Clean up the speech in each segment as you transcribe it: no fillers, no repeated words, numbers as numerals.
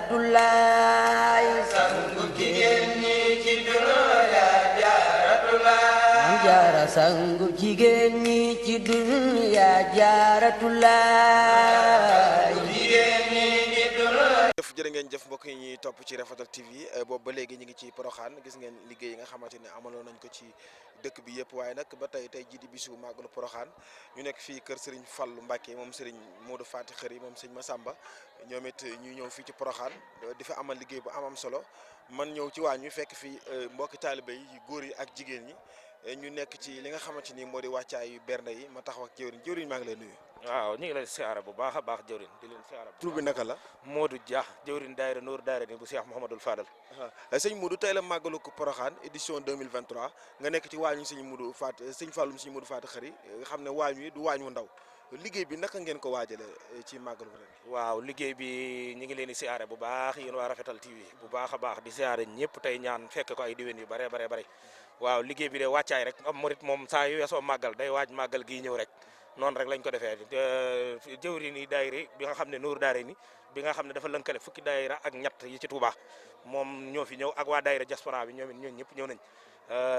jaaratulaay sangu jigéen ñi ci dunya jaaratulaay maam jaara sangu jigéen ñi ci dunya jaaratulaay jëf jërë ngeen jëf mbokk yi ñuy topp ci Rafetal TV boobu ba léegi ñu ngi ci Porokhane gis ngeen liggéey yi nga xamante ne amaloon nañ ko ci dëkk bi yëpp waaye nag ba tey jii di bisu màggalu Porokhane ñu nekk fii kër Serigne Fallou Mbacké moom Serigne Modou Faty Khary moom Serigne Massamba ñoom it ñu ñëw fii ci Porokhane di fa amal liggéey bu am solo man ñëw ci waañ ñu fekk fii mbokki taalibe yi góor yi ak jigéen ñi ñu nekk ci li nga xamante ni moo di wàccaayu bernde yi ma taxaw ak jëwriñ maa ngi lay nuyu. waaw ñu ngi lay siyaara bu baax a baax jëwriñ di leen siyaara. tur bi naka la. Modou Dia jëwriñ daayira Nour daayira ni bu Cheikh Mouhamadul Fadal. sëñ Modou tey la màggalu ko Porokhane édition 2023 nga nekk ci waañu sëñ Modou Faty sëñ Fallum sëñ Modou Faty Khary nga xam ne waañ wi du waañ wu ndaw liggéey bi naka ngeen ko waajale ci màggalu ren. waaw liggéey bi ñu ngi leen di siyaare bu baax yéen waa Rafetal TV bu baax a baax di siyaare ñëpp tey ñaan fekk ko ay diwén yu bare waaw liggéey bi de wàccaay rek am murit moom saa yu weesoo màggal day waaj màggal gii ñëw rek noonu rek lañ ko defee jëwri ni daayira bi nga xam ne Nour daayira ni bi nga xam ne dafa lënkale fukki daayira ak ñett yi ci Touba moom ñoo fi ñëw ak waa daayira diaspora bi ñoom it ñoom ñëpp ñëw nañ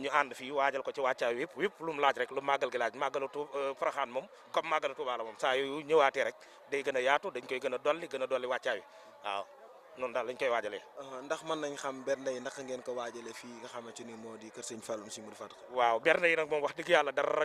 ñu ànd fii waajal ko ci wàccaay yëpp lu mu laaj rek lu màggal gi laaj màggalu Porokhane moom comme màggalu Touba la moom saa yu ñëwaatee rek day gën a yaatu dañ koy gën a dolli wàccaay wi waaw noonu daal lañ koy waajalee. ndax mën nañ xam bernde yi naka ngeen ko waajalee fii nga xamante ni moo di kër sëñ Fallum sëñ Modou Faty Khary. waaw bernde yi nag moom wax dëgg yàlla dara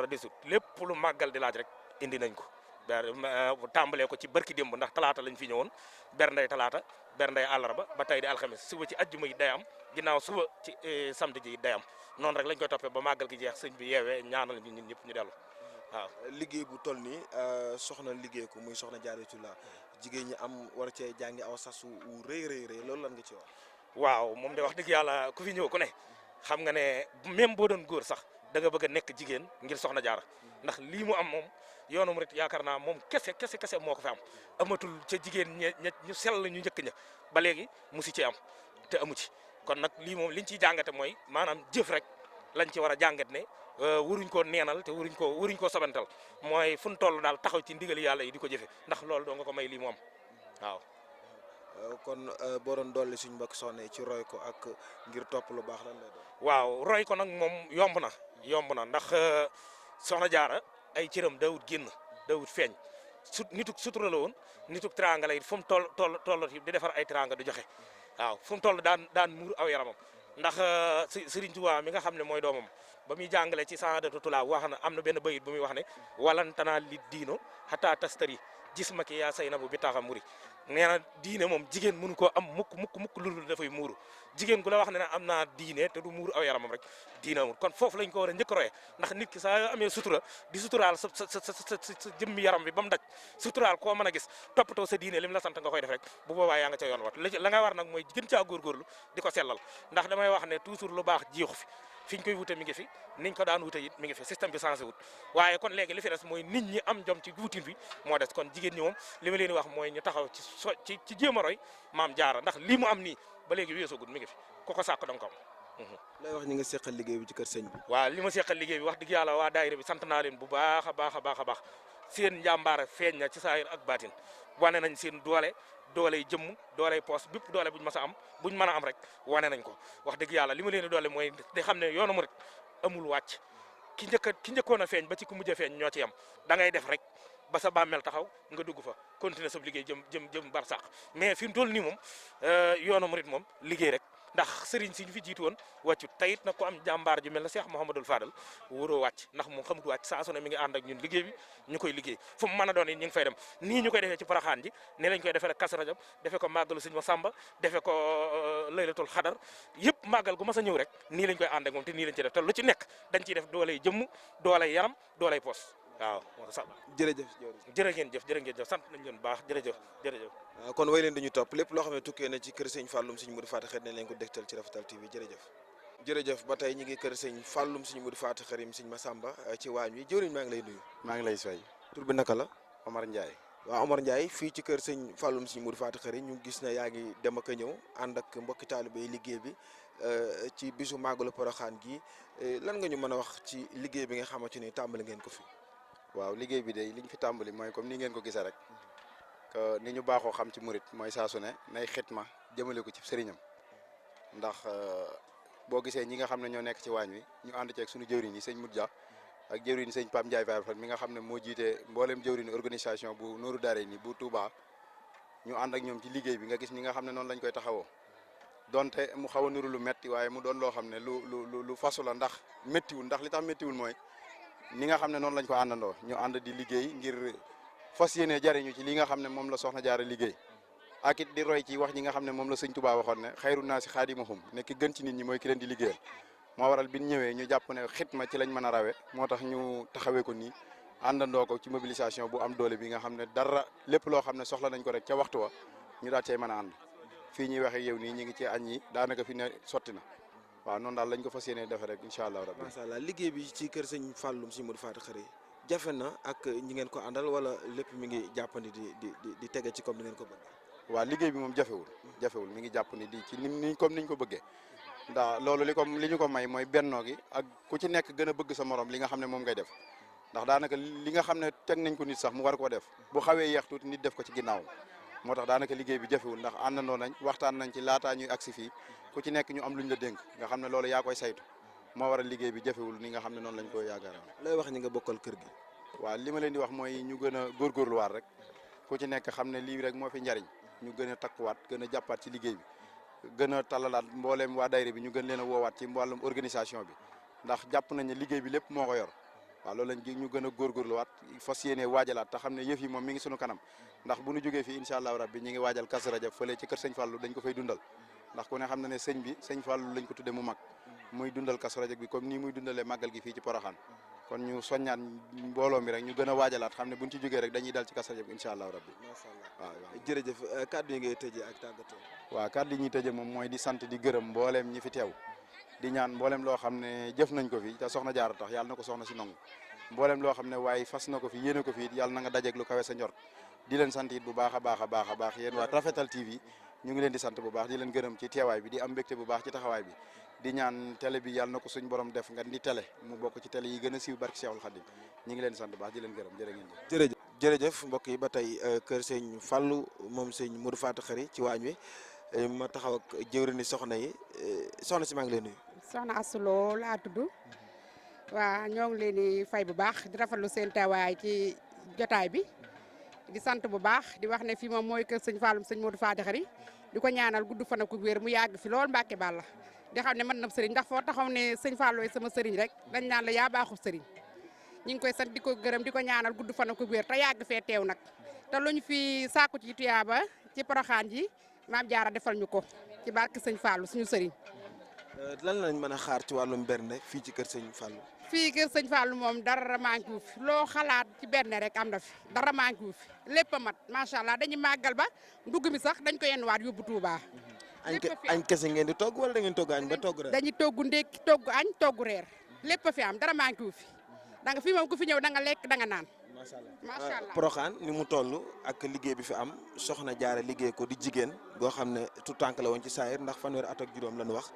desut lépp lu màggal di laaj rek indi nañ ko tàmbalee ko ci barki démb ndax talaata lañ fi ñëwoon bernday talaata bernday àllarba ba tey di alxames suba ci ajjuma yi day am ginnaaw suba ci samedi ji day am noonu rek lañ koy toppee ba màggal gi jeex sëñ bi yeewee ñaanal ñu ñun ñëpp ñu dellu waaw. liggéey bu toll nii soxna liggéey ko muy soxna Jaaratullah jigéen ñi am war cee jàngi aw sasu wu rëy loolu lan nga ci wax. waaw moom de wax dëgg yàlla ku fi ñëw ku ne xam nga ne même boo doon góor sax da nga bëgg a nekk jigéen ngir soxna jaara ndax lii mu am moom yoonu murit yaakaar naa moom kese moo ko fi am amatul ca jigéen ñu sell ñu njëkk ña ba léegi musi ci am te amu ci kon nag lii moom liñ ciy jàngate mooy maanaam jëf rek lañ ci war a jàngat ne waruñ koo neenal te waruñ koo sabantal mooy fu ñu toll daal taxaw ci ndigali yàlla yi di ko jëfe ndax loolu doo nga ko may lii mu am waaw. kon boo doon dolli suñ mbokk soxna ci roy ko ak ngir topp lu baax lan lay doon. waaw roy ko nag moom yomb na ndax soxna jaara ay cëram dawut génn dawut feeñ nituk sutura la woon nituk teraanga la it fu mu toll di defar ay teraanga du joxe waaw fu mu toll daan muur aw yaramam ndax Serigne Touba mi nga xam ne mooy doomam ba muy jàngale ci Saadatu Tula wax na am na benn bayit bu muy wax ne walantanaa li diino xataa tastari gis ma ki yaa say na bu bi taxa muri nee na diine moom jigéen mënu koo am mukk loolu dafay muuru jigéen gu la wax ne am naa diine te du muuru aw yaramam rek diine amul kon foofu lañ ko war a njëkk royee ndax nit ki saa yoo amee sutura di suturaal sa jëmmi yaram bi ba mu daj suturaal koo mën a gis toppatoo sa diine lim la sant nga koy def rek bu boobaa yaa nga ca yoon wat la nga war nag mooy gën caa góorgóorlu di ko sellal ndax damay wax ne toujours lu baax jiixu fi ñu koy wute mi ngi fi niñ ko daan wute it mi ngi fi système bi changé wut waaye kon léegi li fi des mooy nit ñi am jom ci wutin bi moo des kon jigéen ñi moom li ma leen di wax mooy ñu taxaw ci jéem a roy maam jaara ndax lii mu am nii ba léegi weesoogut mi ngi fi ku ko sàkk danga ko am. lay wax ñi nga seqal liggéey bi ci kër sëñ bi. waaw li ma seqal liggéey bi wax dëgg yàlla waa daayira bi sant naa leen bu baax a baax seen njàmbaar feeñ na ci saayir ak baatin wane nañ seen dooley jëmm dooley poos bépp doole buñ mën a am rek wane nañ ko wax dëgg yàlla li ma leen di doole mooy di xam ne yoonu murit amul wàcc ki njëkkoon a feeñ ba ci ku mujj a feeñ ñoo ci yam da ngay def rek ba sa bàmmeel taxaw nga dugg fa continuer sa liggéey jëm bar sax mais fi mu toll nii moom yoonu murit moom liggéey rek ndax sëriñ si ñu fi jiitu woon wàccut tayit nag ko am jàmbaar ju mel na Cheikh Mouhamadul Fadal wóoroo wàcc ndax moom xamut wàcc saa su ne mi ngi ànd ak ñun liggéey bi ñu koy liggéey fu mu mën a doon it ñu ngi fay dem nii ñu koy defee ci Porokhane ji ne lañ koy defee rek Kazu Rajab defee ko màggalu Sëñ Massamba defee ko laylatul xadar yëpp màggal gu mas a ñëw rek nii lañ koy ànd ak moom te nii lañ ci def te lu ci nekk dañ ciy def dooley jëmm dooley yaram dooley poos waaw jërë ngeen jëf sant nañ leen baax jërëjëf kon way leen dañu topp lépp loo xam ne tukkee na ci kër sëñ Fallum sëñ Modou Faty Khary ne leen ko dégtal ci Rafetal TV jërëjëf ba tey ñi ngi kër sëñ Fallum sëñ Modou Faty Khary sëñ Massamba ci waañ wi jëwriñ maa ngi lay nuyu. maa ngi lay fay. tur bi naka la. Omar Ndiaye. waaw Omar Ndiaye fii ci kër sëñ Fallum sëñ Modou Faty Khary ñu gis ne yaa ngi dem ak a ñëw ànd ak mbokki taalibe yi liggéey bi ci bisu màggalu Porokhane gi lan nga ñu mën a wax ci liggéey bi nga xamante ni tàmbali ngeen ko fi. waaw liggéey bi de liñ fi tàmbali mooy comme ni ngeen ko gisee rek ni ñu baaxoo xam ci murit mooy saa su ne nay xitma jëmale ko ci sëriñam ndax boo gisee ñi nga xam ne ñoo nekk ci waañ wi ñu ànd ceeg suñu jëwriñ yi sëñ Mudja ak jëwriñ sëñ Pape Ndiaye Fall mi nga xam ne moo jiite mboolem jëwriñ organisation bu Nooru Daare ni bu Touba ñu ànd ak ñoom ci liggéey bi nga gis ñi nga xam ne noonu lañ koy taxawoo donte mu xaw a nuru lu metti waaye mu doon loo xam ne lu fasu la ndax méttiwul ndax li tax méttiwul mooy ni nga xam ne noonu lañ ko àndandoo ñu ànd di liggéey ngir fas yéene jariñu ci li nga xam ne moom la soxna jaara liggéey ak it di roy ci wax ñi nga xam ne moom la sëñ Touba waxoon ne xayru naasi xaadimuhum ne ki gën ci nit ñi mooy ki leen di liggéeyal moo waral bi ñu ñëwee ñu jàpp ne xitma ci lañ mën a rawe moo tax ñu taxawee ko nii àndandoo ko ci mobilisation bu am doole bi nga xam ne dara lépp loo xam ne soxla nañ ko rek ca waxtu wa ñu daal cay mën a ànd fii ñuy waxee yow nii ñu ngi ci añ yi daanaka fi ne sotti na waaw noonu daal lañ ko fas yéenee defee rek incha allah rabbi. macha allah liggéey bi ci kër sëñ Falloum sëñ Modou Faty Khary jafe na ak ñi ngeen ko àndal wala lépp mi ngi jàppandi di tege ci comme ni ngeen ko bëgg. waaw liggéey bi moom jafewul mi ngi jàpp ni di ci ni comme niñ ko bëggee ndax loolu li ñu ko may mooy bennoo gi ak ku ci nekk gën a bëgg sa morom li nga xam ne moom ngay def ndax daanaka li nga xam ne teg nañ ko nit sax mu war koo def bu xawee yeex tuuti nit def ko ci ginnaaw moo tax daanaka liggéey bi jafewul ndax àndandoo nañ waxtaan nañ ci laataa ñuy agsi fii ku ci nekk ñu am luñ la dénk nga xam ne loolu yaa koy saytu moo waral liggéey bi jafewul ni nga xam ne noonu lañ koy yaakaar. lay wax ñi nga bokkal kër gi. waaw li ma leen di wax mooy ñu gën a góorgóorluwaat rek ku ci nekk xam ne lii rek moo fi njariñ ñu gën a takkuwaat gën a jàppaat ci liggéey bi gën a talalaat mbooleem waa daayira bi ñu gën leen a woowaat ci wàllum organisation bi ndax jàpp nañ ne liggéey bi lépp moo ko yor waaw loolu lañ ñu gën a góorgóorluwaat fas yéene waajalaat te xam ne yëf yi moom mi ngi sunu kanam ndax bu ñu jógee fii incha allahu rabbi ñi ngi waajal Kazu Rajab fële ci kër sëñ Fallou dañ ko fay dundal ndax ku ne xam na ne sëñ Fallou lañ ko tudde mu mag muy dundal Kazu Rajab bi comme nii muy dundalee màggal gi fii ci Porokhane kon ñu soññaat mbooloo mi rek ñu gën a waajalaat xam ne buñ ci jógee rek dañuy dal ci Kazu Rajab incha allahu rabbi. macha allah waaw jërëjëf kàddu yi ngay tëjee ak tàggatoo. waaw kàddu yi ñuy tëjee moom mooy di sant di gërëm mbooleem ñi fi teew di ñaan mbooleem loo xam ne jëf nañ ko fi te soxna Jaara tax yàlla na ko soxna si nangu mbooleem loo xam ne waaye fas na ko fi yéene ko fi yàlla na nga dajeeg lu kawe sa njort di leen sant it bu baax a baax yéen waa Rafetal TV ñu ngi leen di sant bu baax di leen gërëm ci teewaay bi di am mbégte bu baax ci taxawaay bi di ñaan télé bi yàlla na ko suñ borom def nga di télé mu bokk ci télé yi gën a siiw barki Cheikhul Khadim ñu ngi leen di sant bu baax di leen gërëm jërë ngeen jëf. jërëjëf mbokk yi ba tey kër sëñ Fallou moom sëñ Modou Faty Khary ci waañ wi ma taxaw ak jëwriñu soxna yi soxna si maa ngi leen nuyu. soxna Assuloo laa tudd waa ñoo ngi leen di fay bu baax di rafetlu seen teewaay ci jotaay bi di sant bu baax di wax ne fii moom mooy kër sëñ Falloum sëñ Modou Faty Khary di ko ñaanal gudd fan ak wér mu yàgg fi lool Mbàkke Bàlla di xam ne mën na sëriñ ndax foo taxaw ne sëñ Fallou sama sëriñ rek dañ naan la yaa baaxul sëriñ ñu ngi koy sant di ko gërëm di ko ñaanal gudd fan ak wér te yàgg fee teew nag te lu ñu fi sàkku ci tuyaaba ci Porokhane ji maam Jaara defal ñu ko ci barke sëñ Fallou suñu sëriñ. lan lañ mën a xaar ci wàllum bernde fii ci kër sëñ Fallou. fii kër sëñ Fallou moom dara manqué wu fi loo xalaat ci bernde rek am na fi dara manqué wu fi lépp a mat macha allah dañuy màggal ba ndugg mi sax dañ ko yennuwaat yóbbu Touba. añ kese ngeen di togg wala da ngeen togg añ ba togg reer. dañuy togg ndékki togg añ togg reer lépp a fi am dara manqué wu fi da nga fii moom ku fi ñëw da nga lekk da nga naan. macha allah Porokhane ni mu toll ak liggéey bi fi am soxna Jaara liggéey ko di jigéen boo xam ne tout tànk la woon ci saayir ndax fanweeri at ak juróom lañu wax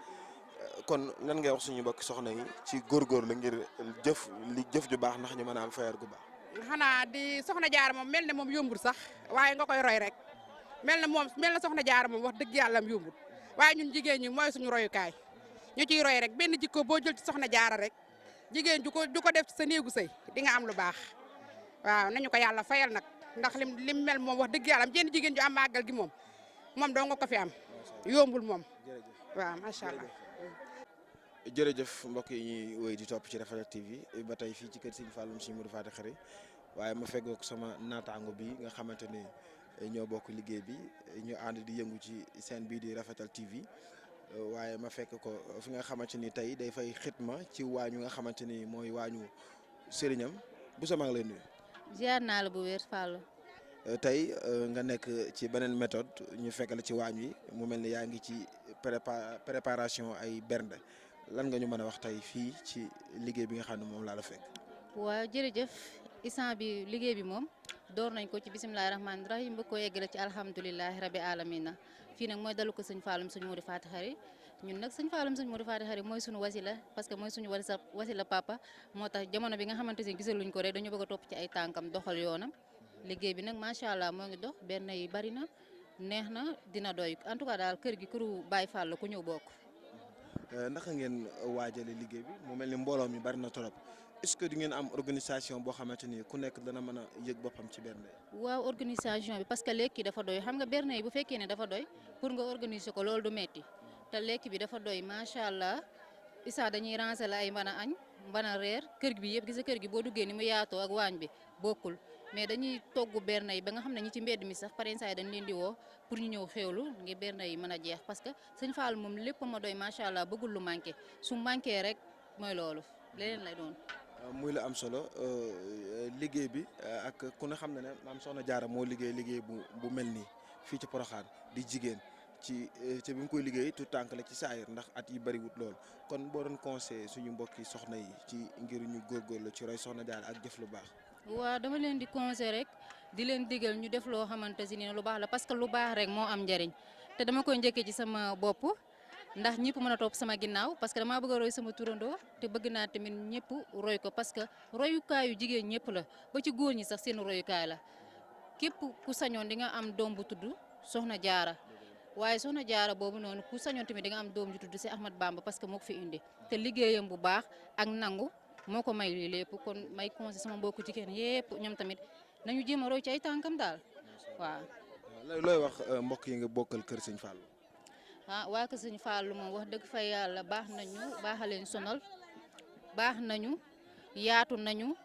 kon lan ngay wax suñu mbokk soxna yi ci góorgóorlu ngir jëf ju baax ndax ñu mën a am fayar gu baax. xanaa di soxna Jaara moom mel ne moom yombul sax waaye nga koy roy rek mel na soxna Jaara moom wax dëgg yàlla am yombul waaye ñun jigéen ñi mooy suñu royukaay ñu ciy roy rek benn jikko boo jël ci soxna Jaara rek jigéen ju ko def ci sa néegu sëy di nga am lu baax waaw nañu ko yàlla fayal nag ndax lim mel moom wax dëgg yàlla am jenn jigéen ju am màggal gi moom doo nga ko fi am yombul moom waaw macha allah. jërëjëf mbokk yi ñuy woy di topp ci Rafetal TV ba tey fii ci kër sëñ Falloum sëñ Modou Faty Khary waaye ma feggoog sama naataango bi nga xamante ne ñoo bokk liggéey bi ñu ànd di yëngu ci seen bii di Rafetal TV waaye ma fekk ko fi nga xamante ni tey day fay xitma ci waañu nga xamante ni mooy waañu sëriñam bu sama ngi lay nuyu. ziar naa la bu wér Fallou. tey nga nekk ci beneen méthode ñu fekk la ci waañ wi mu mel ni yaa ngi ci préparation ay bernde lan nga ñu mën a wax tey fii ci liggéey bi nga xam ne moom laa la fekk. waaw jërëjëf instant bi liggéey bi moom door nañ ko ci bisimilahi rahmaani rahim ba ko yeggale ci alhamdulilahi rabi alamina fii nag mooy dalu ko sëñ Falloum sëñ Modou Faty Khary ñun nag sëñ Falloum sëñ Modou Faty Khary mooy suñu wasila parce que mooy suñu wasila papa moo tax jamono bi nga xamante ne gisaluñ ko rek dañu bëgg a topp ci ay tànkam doxal yoonam liggéey bi nag macha allah moo ngi dox benn yi bari na neex na dina doy en tout cas daal kër gi këru Baye Fall la ku ñëw bokk. naka ngeen waajale liggéey bi mu mel ni mbooloo mi bari na trop est-ce que di ngeen am organisation boo xamante ni ku nekk dana mën a yëg boppam ci bernde yi. waaw organisation bi parce que lekk yi dafa doy xam nga berne yi bu fekkee ne dafa doy pour nga organiser ko loolu du metti te lekk bi dafa doy macha allah isa dañuy ranger la ay mën a añ mën a reer kër bi yëpp gis nga kër gi boo duggee ni mu yaatoo ak waañ bi bokkul mais dañuy togg berne yi ba nga xam ne ñi ci mbedd mi sax parents yi dañ leen di woo pour ñu ñëw xéewlu ngir berne yi mën a jeex parce que sëñ Fall moom lépp ma doy macha allah bëggul lu manqué su manqué rek mooy loolu leneen lay doon. muy la am solo liggéey bi ak ku ne xam ne ne maam Soxna Jaara moo liggéey bu mel nii fii ci Porokhane di jigéen ci bi mu koy liggéey tout tànk la ci saayir ndax at yi bëriwut lool kon boo doon conseillé suñu mbokki soxna yi ci ngir ñu góorgóorlu ci roy Soxna Jaara ak jëf lu baax. waaw dama leen di conseil rek di leen digal ñu def loo xamante si ne lu baax la parce que lu baax rek moo am njariñ te dama koy njëkkee ci sama bopp ndax ñëpp mën a topp sama ginnaaw parce que damaa bëgg a roy sama turandoo te bëgg naa tamit ñëpp roy ko parce que royukaayu jigéen ñëpp la ba ci góor ñi sax seen royukaay la képp ku sañoon di nga am doom bu tudd Soxna Jaara waaye Soxna Jaara boobu noonu ku sañoon tamit di nga am doom ju tudd si Ahmad Bamba parce que moo ko fi indi te liggéeyam bu baax ak nangu moo ko may lii lépp kon may conseil sama mbokku jigéen yëpp ñoom tamit nañu jéem a roy ci ay tànkam daal waaw. looy wax mbokk yi nga bokkal kër Sëñ Fall. waa kër Sëñ Fall moom wax dëgg fa yàlla baax nañu baaxaleen sonal baax nañu yaatu nañu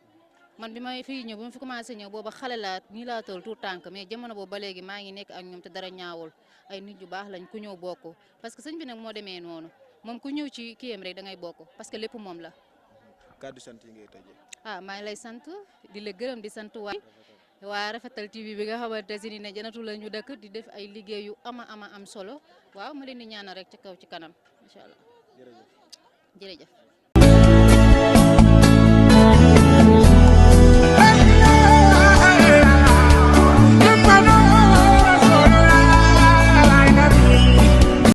man bi may fii ñëw bi ma fi commencé ñëw booba xale laa nii laa toll tout tànk mais jamono boobu ba léegi maa ngi nekk ak ñoom te dara ñaawul ay nit yu baax lañ ku ñëw bokk parce que sëñ bi nag moo demee noonu moom ku ñëw ci kiyam rek da ngay bokk parce que lépp moom la. kàddu sant yi ngay tëjee. maa ngi lay sant di la gërëm di sant waa Rafetal TV bi nga xamante si ne Janatu la ñu dëkk di def ay liggéey yu ama am solo waaw ma leen di ñaanal rek ci kaw ci kanam incha allah jërëjëf.